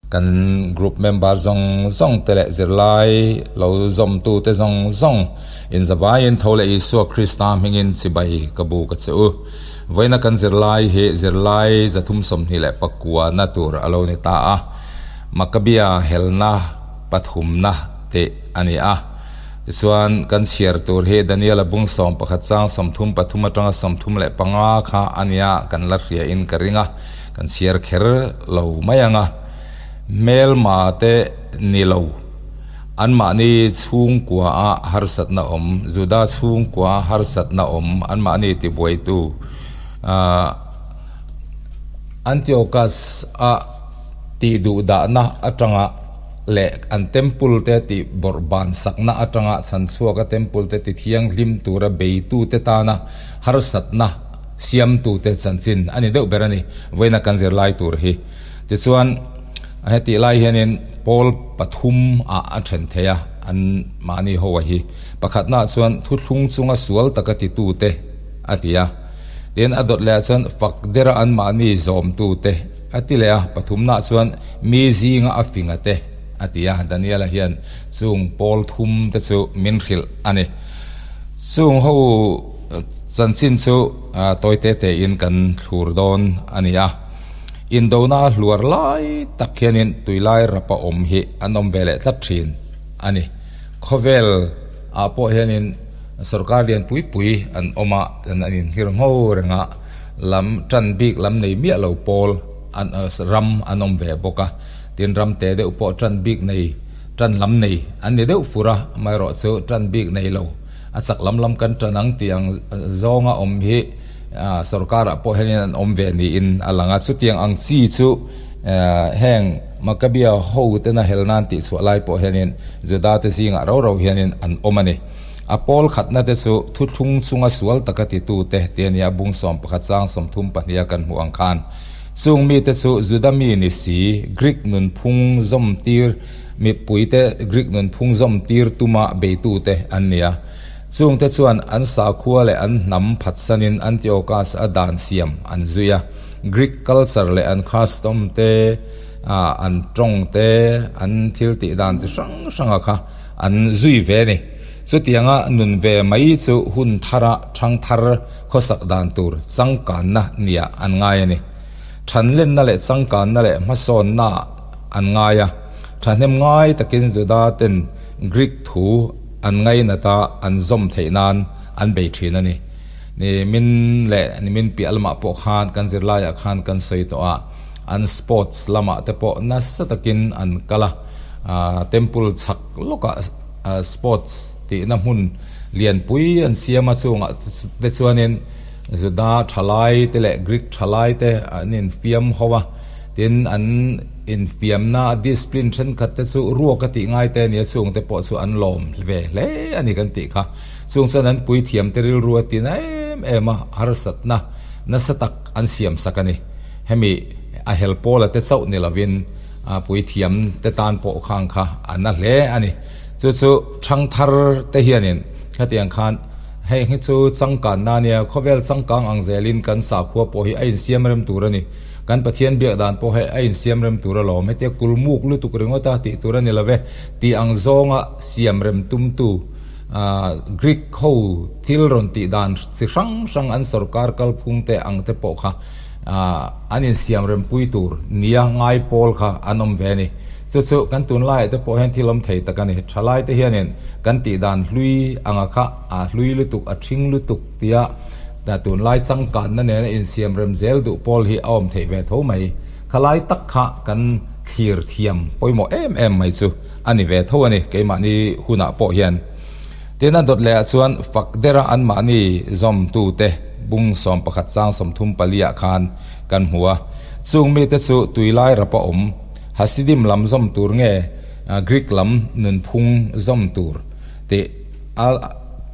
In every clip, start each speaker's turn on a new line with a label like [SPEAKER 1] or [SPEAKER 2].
[SPEAKER 1] Kan group member zawng zawng te leh zirlai lo zawmtu te zawng zawng inzavaiin tho leh Isua Krista hmingin chibai ka bu ka che u. Vawiina kan zirlai hi zirlai 329 na tur a lo ni ta a, Makabia helna pathumna tih a ni a. Tichuan kan chhiar tur hi Daniela bung 11 chang 33 atanga 35 kha a nia kan la hria in ka ring a. Kan chhiar kher lo mai ang a, hmelma te ni lo, anmahni chhungkua a harsatna awm, Juda chhungkua a harsatna awm, anmahni tibuaitu ah Antiochus a tih duh dahna atanga leh an temple te tih bawrh ban sakna atanga chhanchhuaka temple te tithianghlim tura beitute tana harsatna siamtute chanchin a ni deuh ber a ni, vawiina kan zirlai tur hi. Tichuan, hetih lai hianin pawl pathum ah a then thei a, an mahni ho a hi. Pakhatnaah chuan thuthlung chunga sual taka titute a ti a, tin a dawt lehah chuan fak dera an mahni zawmtute a ti leh a, pathumnaah chuan mi zinga a finga te a ti a, Daniela hian chung pawl thum te chu min hrilh a ni. Chung ho. Chanchin chu tawi te te in kan thlur dawn a ni a, indona a hluar lai tak hianin tuilai rapa awm hi an awm ve leh tlat thin a ni. Khawvel ah pawh hianin sorkar lian pui pui an awm a, an inhlir ngho reng a, lam tan bik lam nei miah lo pawl an ram an awm ve bawk a, tin ram te deuh pawh tan bik nei tan lam nei an ni deuh fur a, amaherawhchu tan bik nei lo. A chak lam lam kan tan ang tih ang zawnga awm hi sorkarah pawh hianin an awm ve niin a lang a. Chutiang ang chi chu heng Maccabea ho tena hel nan tih chhuah lai pawh hianin Juda te zingah rau rau hianin an awm a ni. A pawl khatna te chu thuthlung chunga sual taka titute tih a ni a, bung 11 chang 32 a kan hmuh ang khan. Chung mite chu Juda mi ni si, Greek nunphung zawmtir Mipuite Greek nunphung zawmtir tuma beitute an ni a. Chungte chuan an sakhua leh an hnam phatsanin Antiochus a dan siam an zui a. Greek culture leh an custom te, an tawng te, an thil tih dan chi hrang hranga kha an zui ve a ni. Chutianga nun ve mai chu hun thara thangthar khawsak dan tur changkanna niah an ngai a ni. Thanlenna leh changkanna leh hmasawnna an ngai a. Thahnem ngai takin Juda ten Greek thu an ngainat a, an zawm theih nan an bei thin a ni. Ni min leh ni min piah lamah pawh khan kan zirlaiah khan kan sawi tawh a, an sports lamah te pawh nasa takin an kal a, temple chhak lawkah sports tihna hmun lianpui an siam a, chungah te chuanin Juda thalai te leh Greek thalai te an infiam ho a. Tin, an infiamna a discipline thenkhat te chu ruak a tih ngai te a nia, chung te pawh chu an lawm ve hle a ni kan tih kha. Chung chuan an puithiam te rilru a ti na em em a, harsatna nasa tak an siam sak a ni. Hemi a hel pawla te chauh ni lovin puithiam te tan pawh khang kha a na hle a ni. Chu chu thangthar te hianin hetiang khan hei hi chu changkanna a nia, khawvel changkang ang zelin kan sakhua pawh hi a insiam rem tur a ni. Kan Pathian biak dan pawh hei a insiam rem tur alawm, hetia kulmuk lutuk ringawt a tih tur a ni lo ve, tih ang zawnga siam rem tumtu Greek ho thil rawn tih dan chi hrang hrang an sorkar kalphung te ang te pawh kha an insiam rem pui tur nia ngai pawl kha an awm ve a ni. Chu chu kan tunlaiah te pawh hian thil awm thei tak a ni. Thalai te hianin kan tih dan hlui anga kha a hlui lutuk, a ṭhing lutuk tia Tunlai changkanna nena insiam rem zel duh pawl hi a awm theih ve tho mai. Khalai tak kha kan thlir thiam pawimawh em em mai chu a ni ve tho a ni keimahni hunah pawh hian. Tin a dawt lehah chuan fak dera anmahni zawmtute bung 11 chang 34 ah khan kan hmu a. Chung mite chu tuilai rapa awm Hasidim lam zawm tur nge Greek lam nunphung zawm tur tih a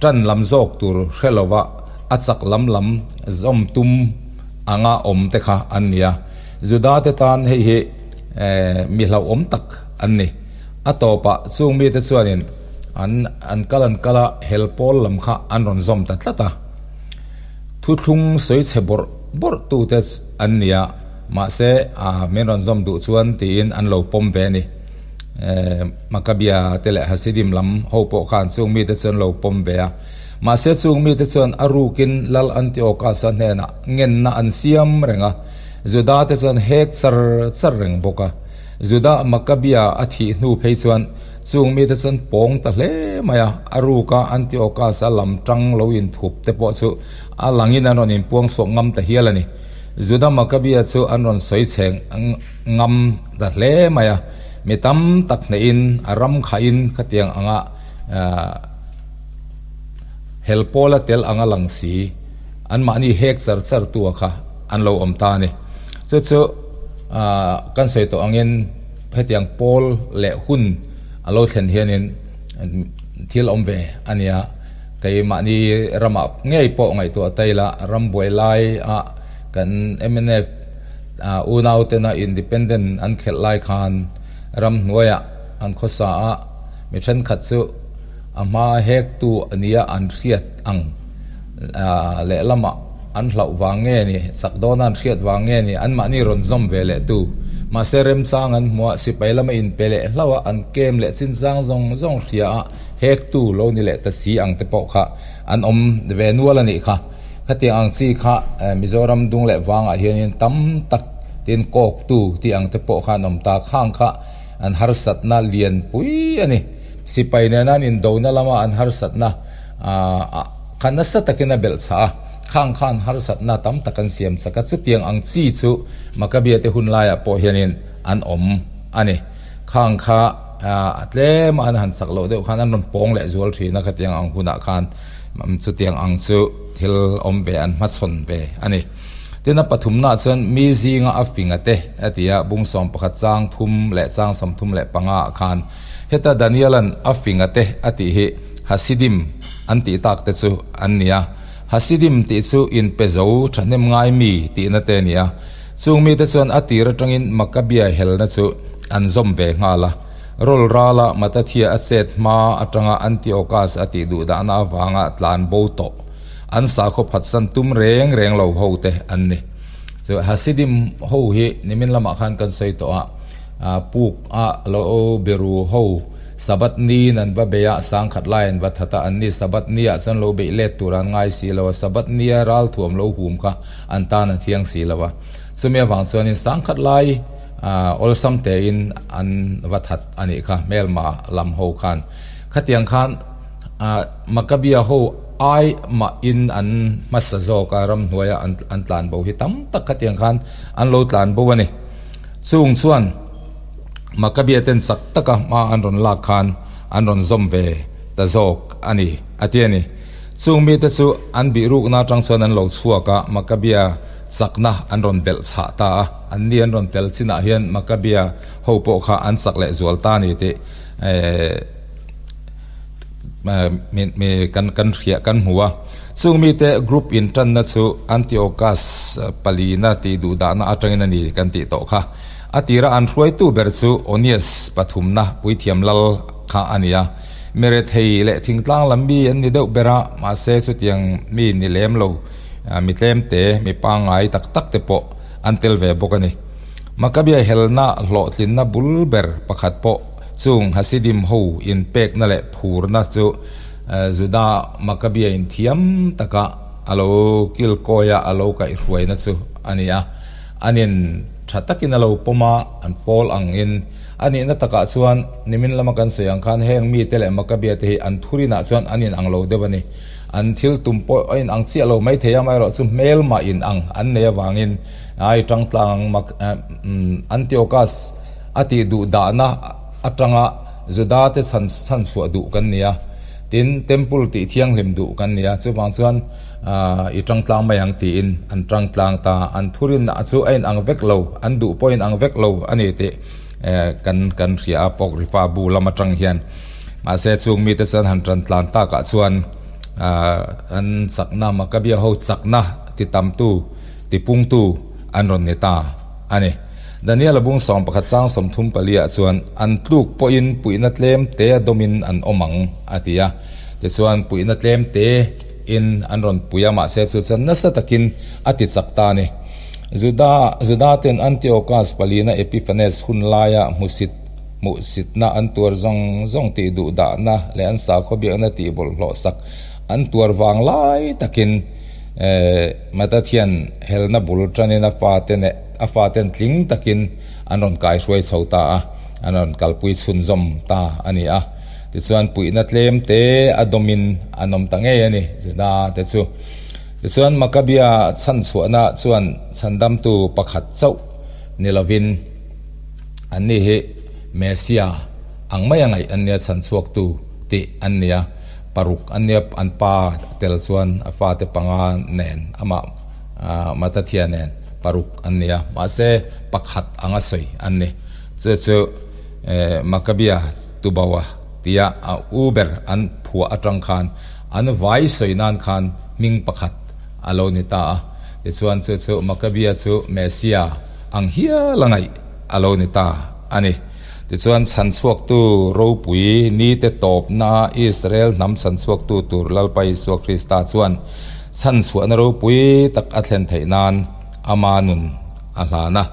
[SPEAKER 1] Ṭan lam zawk tur hre lova a chak lam lam zawm tum anga awm te kha an ni a. Juda te tan hei hi mi hlauhawm tak an ni. A tawpah chung mite chuanin an an kal an kal a, hel pawl lam kha an rawn zawm ta tlat a. Thuthlung sawi chhe bawrh bawrh tute an ni a. Mahse, min rawn zawm duh chuan tiin an lo pawm ve a ni. Maccabia te leh Hasidim lam ho pawh khan chung mite chu an lo pawm ve a. Mahse, chung mite chuan a rukin Lal Antiochus-a hnenah ngenna an siam reng a, Juda te chuan hek char char reng bawk a. Juda Maccabia a thih hnu phei chuan chung mite chuan pawng ta hle mai a, a ruka Antiochus-a lam tang lo inthup te pawh chu a langin an rawn inpuang chhuak ngam ta hial a ni. Juda Maccabia chu an rawn sawi chhe ngam ta hle mai a, mi tam tak hnehin a ram khahin khatiang anga hel pawla tel anga lang si anmahni hek char char tu a kha an lo awm ta a ni. Chu chu kan sawi tawh angin hetiang pawl leh hun a lo thlen hianin thil awm ve a nia. Keimahni ramah ngei pawh ngaihtuah ta ila ram buai laia kan mnf unau tena independent an khelh lai khan ramhnuaiah an khawsa a, mi thenkhat chu a hma hektu nia an hriat ang lehlamah an hlauh vang nge ni, sak dawna an hriat vang nge ni, anmahni rawn zawm ve leh tu. Mahse remchang an hmuh a, sipai lama inpe leh hlauh a, an kem leh chinchang zawng zawng hria a, Hektu lo ni leh ta si ang te pawh kha an awm ve nual a nih kha. Khatiang ang chi kha Mizoram dung leh vangah hianin tam tak tin kawktu tih ang te pawh kha an awm ta. Khang kha an harsatna lianpui a ni. Sipai nena an indona lama an harsatna kha nasa takin a belh chhah a. Khang khan harsatna tam tak an siam chak a. Chutiang ang chi chu Makabia te hun laiah pawh hianin an awm a ni. Khang kha. A tlem a an han sak loh deuh khan an rawn pawng leh zual thin a khatiang ang hunah khan chutiang ang chu thil awm ve an hmachhawn ve a ni. Tin a pathumnaah chuan mi zinga a finga te a ti a, bung 11 chang thum leh chang 35 ah khan heta Daniela'n a finga te a tih hi Hasidim an tih tak te chu an ni a. Hasidim tih chu inpe zo thahnem ngai mi tihna te a ni a. Chung mite chuan a tir atangin Maccabea helna chu an zawm ve nghal a. Rawl rala Matathia a chet hma atanga Antiochus a tih duh dahna avanga tlan bo tawh an sakhaw phatsan tum reng reng lo ho te an ni. Chu Hasidim ho hi nimin lamah khan kan sawi tawh a, puk a lo biru ho Sabbath niin an va bei a, sangkhat lai an va that a, an ni Sabbath niah chuan lo beih let tur an ngai si lo a, Sabbath nia ralthuam lo hum kha an tan a thiang si lo a. Chumi avang chuanin sangkhat lai awlsam tein an va that a nih kha hmelma lam ho khan. Khatiang khan Maccabea ho ai mahin an hmasa zawk a, ramhnuaia an tlan bo hi tam tak khatiang khan an lo tlan bo a ni. Chung chuan Maccabea ten chak taka hma an rawn lak khan an rawn zawm ve ta zawk a ni a ti a ni. Chung mite chu an bihrukna atang chuan an lo chhuak a, Maccabea chakna an rawn belh chhah ta a. Anni an rawn tel chinah hian Maccabea ho pawh kha an chak leh zual ta a ni tih kan kan hriah kan hmu a. Chung mite group intanna chu Antiochus palina tih duhdahna atangin a ni kan tih tawh kha. A tira an hruaitu ber chu Onias pathumna puithiam lal kha a ni a. Mi rethei leh thingtlang lam mi an ni deuh ber a, mahse chutiang mi ni lem lo, mi tlem te, mi pangngai tak tak te pawh an tel ve bawk a ni. Maccabea helna hlawhtlinna bul ber pakhat pawh chung Hasidim ho inpekna leh phurna chu Juda Maccabea in thiam taka a lo kilkawi a, a lo kaihhruaina chu a ni a. Anin tha takin a lo pawm a, an pawl angin A nihna takah chuan nimin lama kan sawi ang khan heng mite leh Maccabea te hi an thurinah chuan an inang lo deuh a ni. An thil tum pawh a inang chiah lo mai thei a, amaherawhchu hmelmah inang an nei avangin ai tangtlang ang Mak Antiochus a tih duh dahna atanga Juda te chhan chhanchhuah duh kan ni a, tin Temple tih thianghlim duh kan ni a, chuvang chuan i tangtlang mai ang tiin an tangtlang ta. An thurinah chu a inang vek lo, an duh pawh a inang vek lo a ni tih. Kan kan hria a pawk rifa bu lam atang hian mahse chung mite chuan han tan tlan takah chuan an chakna Maccabea ho chakna ti tamtu ti pungtu an rawn ni ta a ni. Daniel a bung 11 chang 34 ah chuan an tluk pawhin puihna tlem te a dawmin an awm ang a ti a, tichuan puihna tlem te in an rawn pui a mahse chu chuan nasa takin a ti chak ta a ni. Juda Judaten Antiochus palina Epiphanes hun laia hmusit hmuhsitna an tuar zawng zawng tih duhdahna leh an sakhaw biakna tih bawlhhlawh sak an tuar vang lai takin Matathian helna bul tanin a fate neh a faten tling takin an rawn kaihruai chho ta a, an rawn kalpui chhunzawm ta a ni a. Tichuan puihna tlem te a dawmin an awm ta ngei a ni Juda te chu. Tichuan Makabia chhanchhuahna chuan chhandamtu pakhat chauh ni lovin an ni hi Messia ang mai a ngaih an nia chhanchhuaktu tih an ni a, paruk an nia an pa tel chuan a fate panga nen amah Matathia nen paruk an ni a, mahse pakhat anga sawi an ni. Chu chu Makabia Tubawa tia a u ber an phuah atang khan an vai sawi nan khan hming pakhat a lo ni ta a. Tichuan chu chu Makabia chu Messia ang hial a ngaih a lo ni ta a ni. Tichuan chhanchhuaktu ropui nite tawpna Israel hnam chhanchhuaktu tur Lalpa Isua Krista chuan chhanchhuahna ropui tak a thlen theih nan ama nun a hlan a.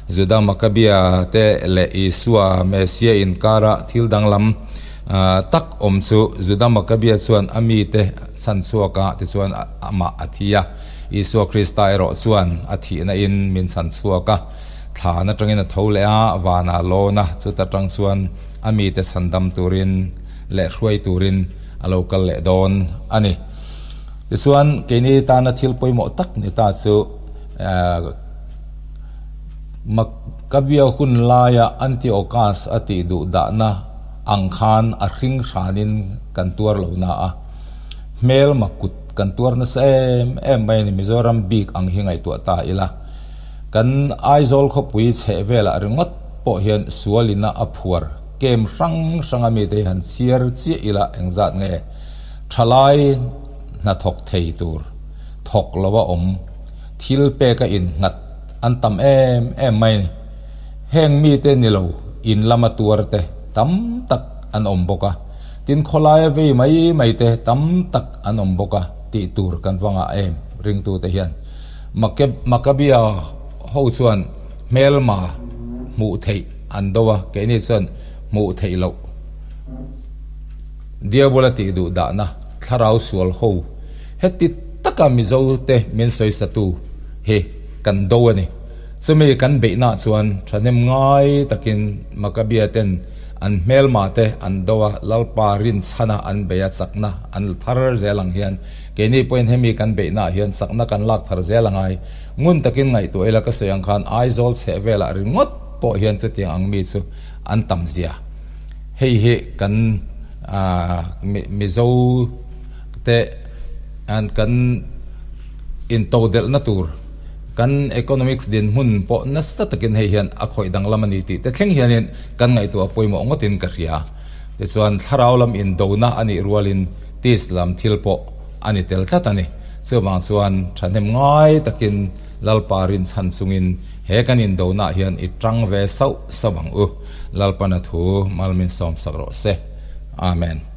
[SPEAKER 1] Juda Makabia te leh Isua Messia inkara thil danglam tak awm chu Juda Makabia chuan a mite chhanchhuak a, tichuan amah a thi a. Isua Krista erawh chuan a thihna in min chhanchhuak a, thlan atangin a tho leh a, vanah lawn a, chuta tang chuan a mite chhandam turin leh hruai turin a lo kal leh dawn a ni. Tichuan keini tana thil pawimawh tak ni ta chu Makkabia hun laia Antiochus a tih duh dahna ang khan a hring hranin kan tuar lo na a, hmelma kut kan tuar nasa em em mai a ni. Mizoram bik ang hi ngaihtuah ta ila, kan Aizawl khawpui chheh velah ringawt pawh hian sualina a phuar kem hrang hrang a mite hi han chhiar chiah ila engzat nge thalai hnathawk thei tur thawk lo a awm. Thil pek a innghat an tam em em mai a ni. Heng mite ni lo in lama tuar te tam tak an awm bawk a, tin khawlaia vei mai mai te tam tak an awm bawk a tih tur kan va ngah em ringtute hian. Makabia ho chuan hmelma hmuh theih an do a, keini chuan hmuh theih loh Diabola tih duh dahna thlarau sual ho heti taka Mizo te min sawisatu hi kan do a ni. Chumi kan beihna chuan thahnem ngai takin Makabia ten an hmelma te an do a, Lalpa rinchhana an bei a chakna an la thar zel ang hian keini pawhin hemi kan beihnaah hian chakna kan lak thar zel a ngai. Ngun takin ngaihtuah ila ka sawi ang khan Aizawl chheh velah ringawt pawh hian chutiang ang mi chu an tam zia. Hei hi kan Mizo te kan intodelhna tur kan economics dinhmun pawh nasa takin hei hian a khawih danglam a ni tih te thleng hianin kan ngaihtuah pawimawh ngawtin ka hria. Tichuan thlarau lam indona a nih rualin tis lam thil pawh a ni tel tlat a ni. Chuvang chuan thahnem ngai takin Lalpa rinchhan chungin he kan indona hian i tang ve sauh sauh ang u. Lalpana thu malmin sawmsak rawh se. Amen.